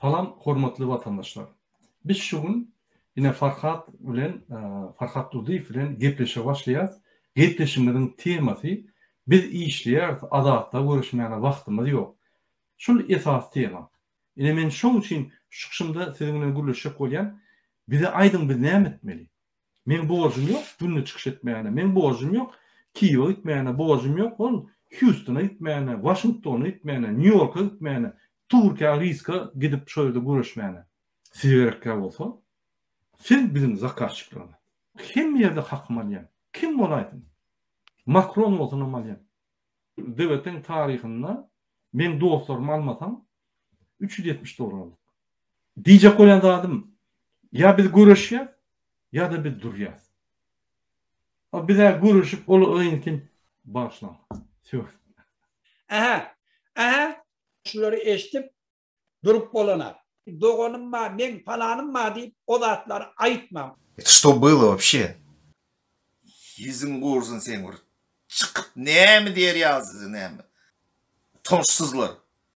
Salam hormatly watandaşlar. Biz şu gün ine Farhat bilen Farhat Durdyýew bilen gepleşige başlaýarys. Gepleşigimiziň temasy biz işleýäris azatlyga göreşmäne wagtymyz ýok. Şul esasy tema. Ine men şoň üçin şu çykyşymda siziň bilen gürleşjek bolýan. Bize aýdyň biz näme etmeli? Meň borjum ýok günde çykyş etmäne, meň borjum ýok Kiýewe gitmäne, borjum ýok ol Hýustona gitmäne, Waşingtona gitmäne, Nýu-Ýorka gitmäne, Türkiýä riska gidip şo ýerde göreşmäne. Size gerekkä bolsa, siz biziň zakazçiklerimiz. Hemme ýerde hakymy alýan. Kim bolaýsyn. Makron bolsunam alýan. Döwletiň taryhynda meň dostlarymy almasaň, 370 dollar aldyk. Diýjek bolýan zadym, ýa biz göreşýäs, ýa-da biz durýas. A biz-ä göreşip ol yňkin bagyşlaň. Söz. Ähä, ähä, şulary eşdip durup bolanak. Doganym bar, meň palanym bar diýip o zatlary aýtmaň. Это что было вообще? Ýüzüň gursun seň bir. Çykyp näme diýer ýaly size näme. Utançsyzlar.